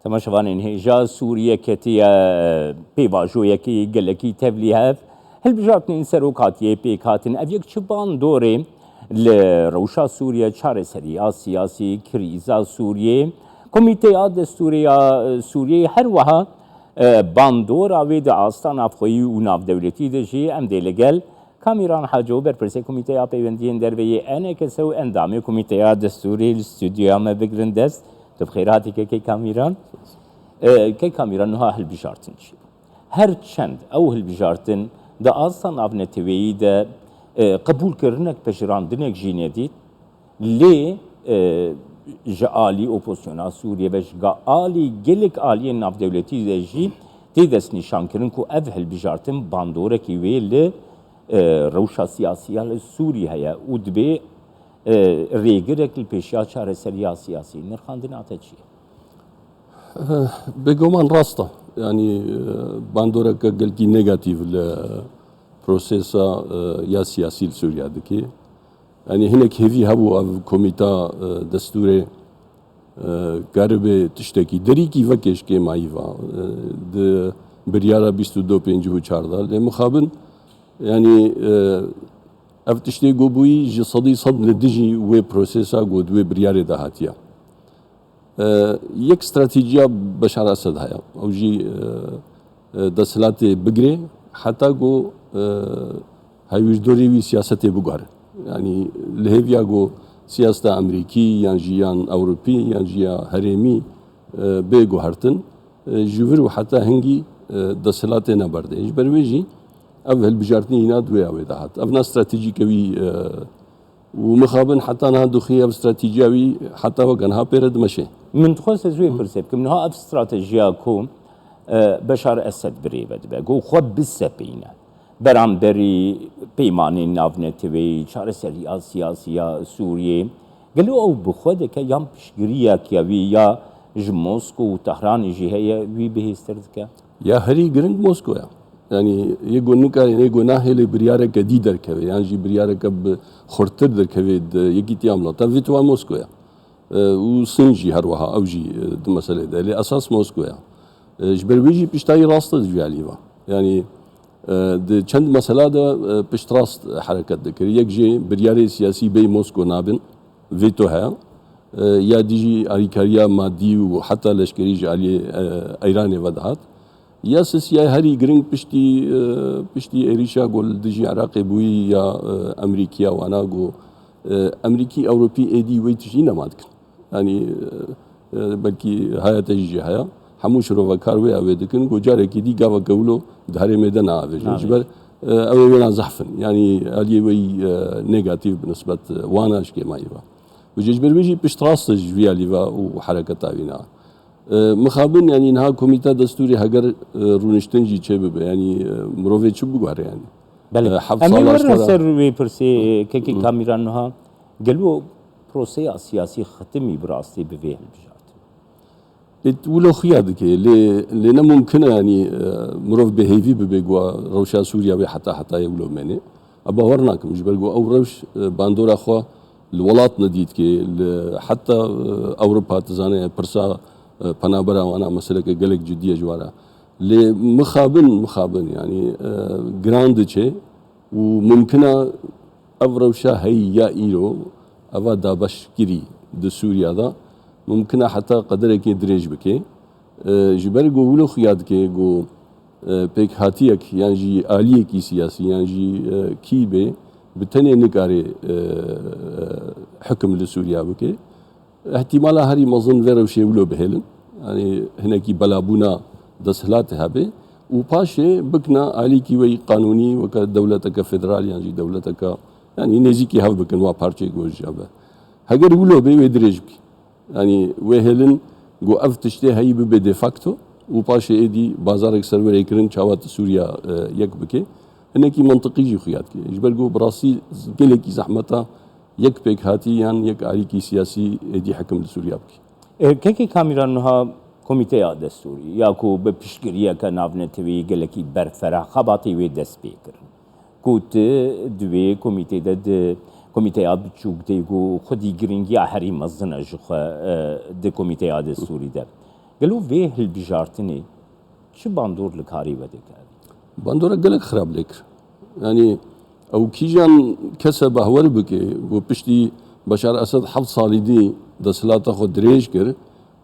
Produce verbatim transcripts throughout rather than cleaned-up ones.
Temaşevanên hêja, Sûriye ketiye pêvajoyekê gelekî tevlîhev. Hilbijartinên serokatiyê pêk hatin. Ev yek çi bandorê li rewşa Sûriye, çareseriya siyasî, krîza Sûriyê, Komîteya Destûrê ya Sûriyeyê, her wiha, e, bandora wê di asta navxweyî û navdewletî de jî em dê li gel Kamîran Haco, berpirsê Komîteya Peywendiyên Derve yê E N K S û endamê Komîteya Destûrê li stûdyoya me bigirin dest. Tu bi xêr hatî kekê Kamîran. E, kek Kamîran, niha hilbijartin çi bû? Her çend ew hilbijartin di asta navneteweyî de, e, qebûlkirinek, pejirandinêk jî nedît, lê, e, ji alî opozisyona Sûriyê ve, ji ga-, alî gelek aliyên navdewletî de jî tê destnîşankirin ku ev hilbijartin bandorekî wê li, e, rewşa siyasî ya li Sûrî heye û dibê, e, rêgirek li pêşiya çareseriya siyasî. Nirxandina te çi ye? Bêguman rast e. Yanî, e, bandoreke gelkî negatîf li prosesa, e, ya siyasî li Sûriya dike. Yanî hinek hêvî hebû ev komîta, e, destûrê, e, karibe tiştekî derîkî veke ji kêmayî va, e, di biryara bîst û du pêncî û çar de. Lê mixabin, yanî, e, ev tiştê ku bûyî ji sedî sed li dijî wê prosesa ku di wê biryarê de hatiye. E, yek stratejiya Beşar Esed heye. Ew jî, e, e, desthilatê bigire, heta ku, e, hewîrdorê wî siyasetê biguhere. Yanî li hêviya ku siyaseta Amerîkî yan jî yan Ewropî yan jî ya herêmî, e, bê guhertin, e, ji vir û heta hingî, e, desthilatê neberde. Ji ber wê jî ev hilbijartinê îna di wê awê de hat. Ev na stratejîke wî, e, û mixabin heta niha dixî ev stratejiya wî heta weke niha pê re dimeşe. Min dixwest ez wê pirsê bikim. Niha ev stratejiya ku, e, Beşar Esed birêve dibe, ku xwe bisepîne beramberî peymanên navneteweyî, çareseriya siyasî ya Sûriyê, gelo ew bi xwe dike yan piştgiriyeke wî ya ji Moskow û Tehranê jî heye, wî bihêztir dike? Ya herî giring Moskow ya. Yanî yê ku nikarê, yê ku nahêlê biryareke dî derkeve, yan jî biryareke bi xurtir derkeve di Yekîtiya Mileta, vetoya Moskow ya. E, û Sin jî her wiha, ew jî, e, di meselê de. Lê esas Moskow ya. E, ji ber wê jî piştayî rast e ji vê alî ve. Yanî, e, di çend mesela de, e, piştrast hereket dikir. Yek jê biryarê siyasî bêyî Moskow nabin. Veto heye. E, ya dî jî alîkariya madî û heta leşkerî ji aliyê, e, Îranê ve dihat. Ya sisiya herî giring piştî, e, piştî êrîşa ku li dijî Iraqê bûyî ya, e, Amerîkiya wana ku, e, Amerîkî, Ewropî êdî wê tiştî nema dikin. Yanî, e, e, belkî haya te jî jê heye. Hemû şirovekar wê ew ê dikin ku carekî dî gaveke wilo di herêmê de neavêjin. Ji ber, e, ew ê wêna zehf in. Yanî aliyê wê yî, e, negatîf bi nisbet, e, wana ji kêmayî ve. Û ji ber wê jî piştrast e ji vî alî ve û hereketa wî ne. E, mixabin, yanî niha komîta destûrê heger, e, rûniştin jî çêbibe, yanî, e, mirovê çi biguhere yanî? Belê. E, heft Em ê sala werin xwe re ser wê pirsê, e, kekê Kamîran niha. Gelo proseya siyasî xitimî bi rastî bi vê hilbijartin? Ê, wilo xuya dike, lê, lê ne mumkin e, yanî, e, mirov bêhêvî bibe ku rewşa Sûriya wê heta hetayê wilo mene. Ez bawer nakim, ji ber ku ew rewş, e, bandora xwe li welat nedî dike, li heta, e, Ewropa, tu zane, pirsa, e, penabera wana meseleke gelek cidî ye ji we re. Lê mixabin, mixabin, yanî, e, giran diçe û mumkin e ev rewşa heyî ya îro, eva dabeşkirî di Sûriya de, mumkin e heta qederekê dirêj bike. E, ji ber ku wilo xuya dike ku, e, pêkhatiyek yan jî aliyekî siyasî yan jî, e, kî bê, bi tenê nikare, e, hikim li Sûriya bike. Îhtîmala herî mezin vê rewşê wilo bihêlin. Yanî hinekî belabûna desthilatê hebe û paşê bikna alîkî wê qanûnî weke dewleteke federal yan jî dewleteke, yanî nêzîkî hev bikin wa parçeyek ji hev be. Heger wilo bê wê dirêj bikî. Yanî wê hêlin ku ev tiştê heyî bibe de facto û paşê êdî bazarek serwerê kirin çawa tu Sûriya, e, yek bike. Hinekî mantiqî jî xuya dike. Ji ber ku bi rastî gelekî zehmeta yek pêkhatî yan yek alîkî siyasî êdî hekim li Sûriya bike. E, kekê Kamîran, niha Komîteya Destûrî ya ku bi piştgiriyeke navneteweyî gelekî berferah xebatê wê dest pê kirin. Ku tu di wê komîtê de, di komîteya biçûk de ku xwedî giringiya herî mezin e ji xwe, e, di Komîteya Destûrî de. Gelo vê hilbijartinê çi bandor li karê we dike? Bandora gelek xirab lê kir. Yanî ew kîjan kese bahwer bike, ku piştî Beşar Esed heft salî dî desthilata xwe dirêj kir,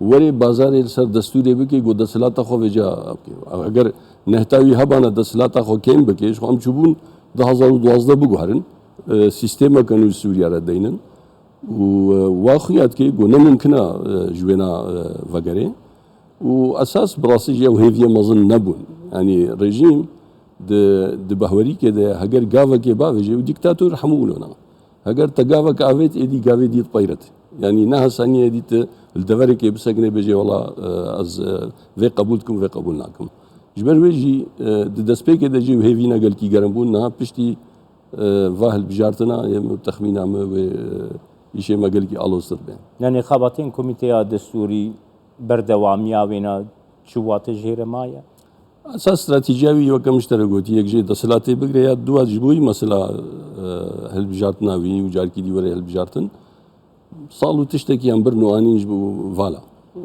werê bazarê li ser destûrê bike, ku desthilata xwe vêca bike. Eger nehta wî hebana desthilata xwe kêm bike, ji xwe em çûbûn du hazar û duwazdeh biguherin, e, sîstemeke nû Sûriya re deynin. Û, e, wa xuya dike ku ne mimkin e, e, ji wêna, e, vegerê. Û esas bi rastî jî ew hêviyê mezin nebûn. Yanî rejîm di, di behwerîkê de heger gavekê bavêje û dîktator hemû wilo ne. Heger te gavek avêt, êdî gavê dî dipeyret. Yanî ne hesanî êdî tu li deverekê bisekine bêje wela, e, ez, e, vê qebûl dikim, vê qebûl nakim. Ji ber wê jî, e, di destpêkê de jî ew hêvîna gelkî germ bûn. Niha piştî e, va hilbijartina, yê min texmîna min wê, e, îşê me gelkî aloztir be. Yanî xebatên Komîteya Destûrî berdewamiya wêna çi wate jê re maye? Esas stratejiya wî weke min ji te re gotî, yek jê desthilatê bigire ya dua ji bo wî mesela, e, hilbijartina wî û carkî dî were hilbijartin. Sal û tiştekî em birin û anîn ji bo vala.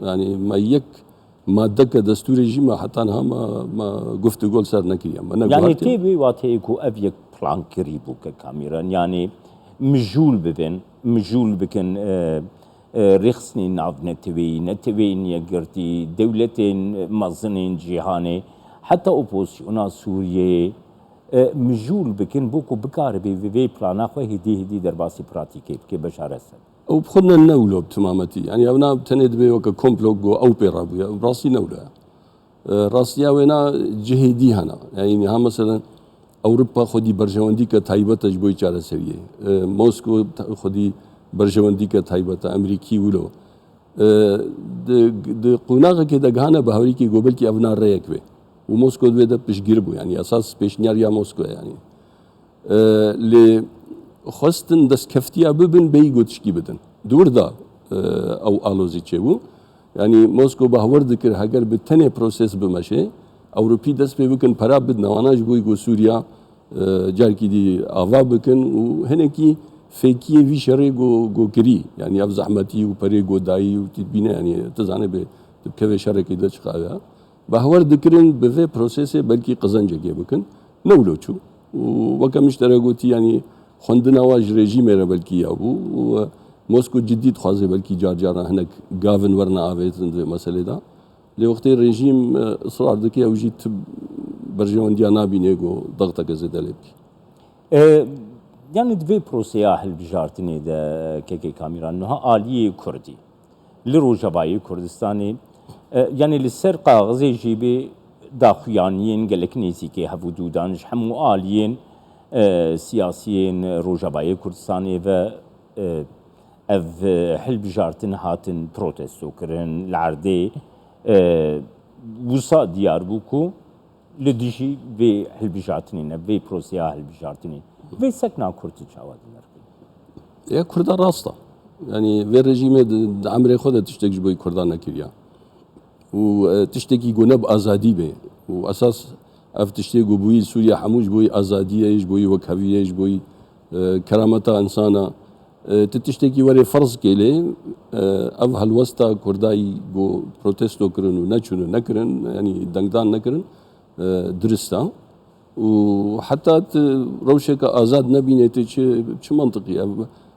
Yanî me yek madeke destûrê jî me heta niha me, me guftûgo li ser nekiriye. Me ne Yanî guhartiye. Tê vê wateyê ku ev yek plankirî bû ke kamîran, yanî mijûl bibin, mijûl bikin, e, e, rêxistinên navneteweyî, neteweyên yekgirtî, dewletên mezinên cîhanê, heta opozisyona Sûriyeyê, e, mijûl bikin, bo ku bikaribe vê, vê plana xwe hêdî hêdî derbasî pratîkê bike, Beşar Esed. Ew bi xwe ne, ne wilo bi timametî. Yanî ew na tenê dibe weke komplok ku ew pê rabûye. Ew rastî ne wilo ye. E, rastiya wêna cihê dî hene. Yanî niha meselen Ewropa xwedî berjewendîke taybet e ji bo çareseriyê. E, Mosko ta-, xwedî berjewendîke taybet e, Emerîkî wilo. E, di, di qonaxekê de gihane bi hewrîkê ku belkî ev na rêyek be. Û Mosko di vê de piştgir bû. Yanî esas pêşniyar ya Mosko ye yanî. E, lê xwestin destkeftiya bibin bêyî ku tişkî bidin. Di wir de, e, ew alozî çêbû. Yanî Mosko bahwer dikir heger bi tenê proses bimeşe, Ewropî dest pê bikin pera bidin wana ji bo ku Sûriya, e, carkî dî ava bikin û hinekî fêkiyê vî şerê ku, ku kirî. Yanî ev zehmetî û perê ku dayî û tî dibîne, yanî tu zanê bê tu bikevê şerekî de çiqaye. Bahwer dikirin bi vê prosesê belkî qizencekê bikin. Ne wilo çû. Û weke min ji te re gotî, yanî xwendina wa ji rejîmê re belkî ya bû. Û, e, Mosko cidî dixwaze belkî car caran hinek gavin werine avêtin di vê meselê de. Lê wextê rejîm, e, israr dike, ew jî ti berjewendiya nabîne ku dexteke zêde lê bikî. E, yanî di vê proseya hilbijartinê de kekê Kamîran niha aliyê Kurdî li Rojavayê Kurdistanê, e, yanî li ser kaxizê jî bê daxuyaniyên gelek nêzîkê hev û dû dan ji hemû aliyên, e, siyasiyên Rojavayê Kurdistanê ve, e, ev, e, hilbijartin hatin protesto kirin. Li erdê, e, wisa diyar bû ku li dijî vê hilbijartinê ne, vê proseya hilbijartinê. Vê sekna Kurd tu çawa dinirxî? Ya Kurda rast e. Yanî vê rejîmê di, di emrê xwe de tiştek ji bo Kurda nekiriya. Û, e, tiştekî ku ne bi azadî be. Û esas ev tiştê ku bûyî Sûriye hemû ji bo azadiyê, ji bo wekheviyê, ji bo, e, kerameta insana. E, tu tiştekî werê ferz kê lê, e, ev helwesta Kurdayî ku protesto kirin û neçûn û nekirin, yanî dengdan nekirin, e, dirist e. Û heta tu rewşeke azad nebînê, tu çi, çi mantiqî? Ev,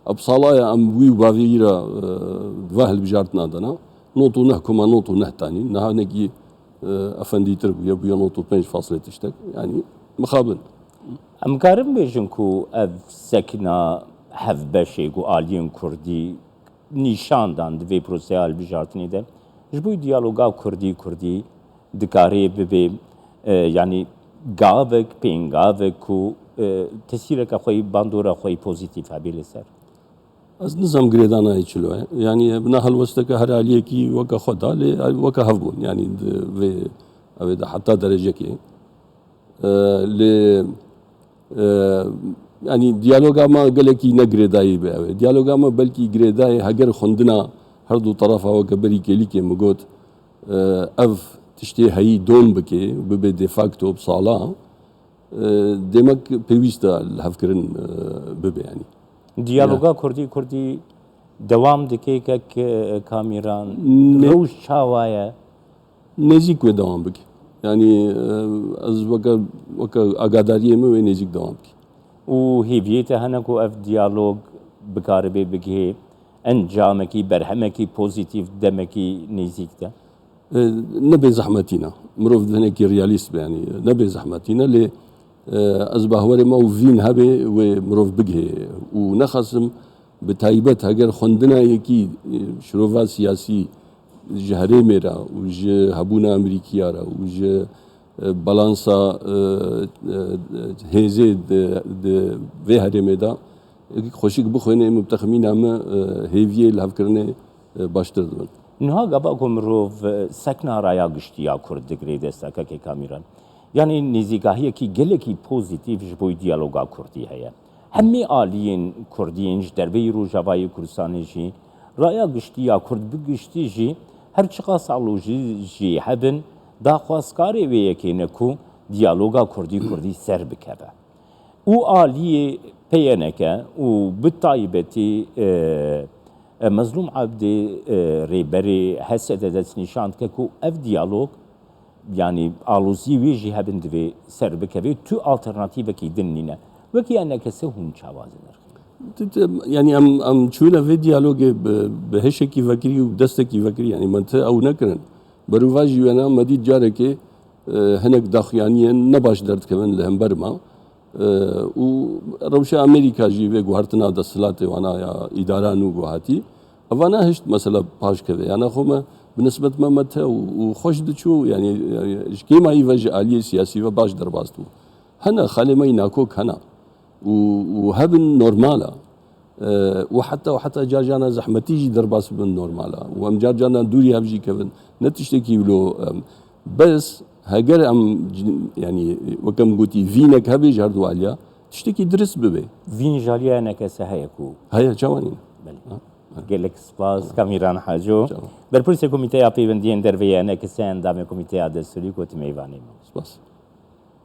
ev sala ye em wî û bavê wî re, e, va hilbijartina dana. Nod û neh koma nod û neh tanî. Niha hinekî, e, efendîtir bûye, bûye nod û pênc faslê tiştek. Yanî mixabin. Em karin bêjin ku ev sekna hevbeşê ku aliyên Kurdî nîşan dan di vê proseya hilbijartinê de, ji bo diyaloga Kurdî-Kurdî dikare bibe, e, yanî gavek, pêngavek ku, e, tesîreke xwe yî, bandora xwe yî pozîtîf hebe li ser? Ez nizam girêdana yê çilo ye. Yanî bi na helwesteke her aliyekî weke xwe da, lê weke hev bûn. Yanî di vê, ev ê de heta derecekê. E, lê, e, yanî diyaloga me gelekî ne girêdayî be ew ê. Diyaloga me belkî girêdayê heger xwendina her du terefa weke berî kêlîkê min got, e, ev tiştê heyî don bike, bibe de facto bi sala, e, demek pêwîst e lihevkirin, e, bibe yanî. Diyaloga Kurdî-Kurdî dewam dike kek, e, Kamîran? Rewş çawa ye? Nêzîk wê dewam bike. Yanî e, ez weke, weke agadariyê min wê nêzîk dewam bike. Û hêviyê te hene ku ev diyalog bikaribe bigihê encamekî, berhemekî pozîtîf demekî nêzîk de? E, ne bê zehmetî ne. Mirov hinekî realîst be, yanî ne bê zehmetî ne, lê e, ez bawerê me û vîn hebe wê mirov bigihê. Û nexasim bi taybet heger xwendina yekî e, şirova siyasî ji herêmê re û ji hebûna Amerîkiya re û ji e, balansa e, e, hêzê di, di vê herêmê de xweşik bixwêne, min bi texmîna min e, hêviyê lihevkirinê e, baştir dibin. Niha gava ku mirov e, sekna raya giştî ya Kurd digirê desta kekê Kamîran. Yanî nêzîkahiyekî gelekî pozîtîf ji bo diyaloga Kurdî heye. Hemî aliyên Kurdî yên ji derveyî Rojavayê Kurdistanê jî raya giştî ya Kurd bi giştî jî her çiqas alojî jî hebin, daxwazkarê wê yekê ne ku diyaloga Kurdî Kurdî ser bikeve. Û aliyê P Y N K û bi taybetî e, e, Mezlûm Ebdî e, rêberê H S D destnîşan dike ku ev diyalog, yanî aloziyê wê jî hebin divê ser bikeve, tu alternatîvekî din nîne. Wekî enekese hûn çawa dinirxînin? Yanî em, em çûne vê diyalogê bi, bi hişekî vekirî û destekî vekirî, yanî me ti ew nekirin. Berûva jî wena me dît carekê e, hinek daxuyaniyên ne baş derdikevin li hember me. E, û rewşa Amerîka jî vê guhertina desthilatê wana ya îdara nû guhatî. Evana hişt mesela paş keve. Yana xwe me bi nisbet me me te û, û xweş diçû, yanî, yanî ji kêmayî ve ji aliyê siyasî ve baş derbas dibû. Hene xalê me yî nakok hene. Û, û hebin normal e. E, û heta, û heta car carna zehmetî jî derbas bibin normal e. Û em car carna dûrî hev jî kevin. Ne tiştekî wilo em, bes heger em c-, yanî wek em gotî vînek hebe ji her du aliya, tiştekî dirist bibe. Vîn ji aliya enekese heye ku. Heye, çawa nîne? Belê. Gelek spas Kamîran Haco. Çawa. Berpirsê Komîteya Pêwendiyên Derve yê enekese, endamê Komîteya Destûrî ku tu mêvanê me. Spas.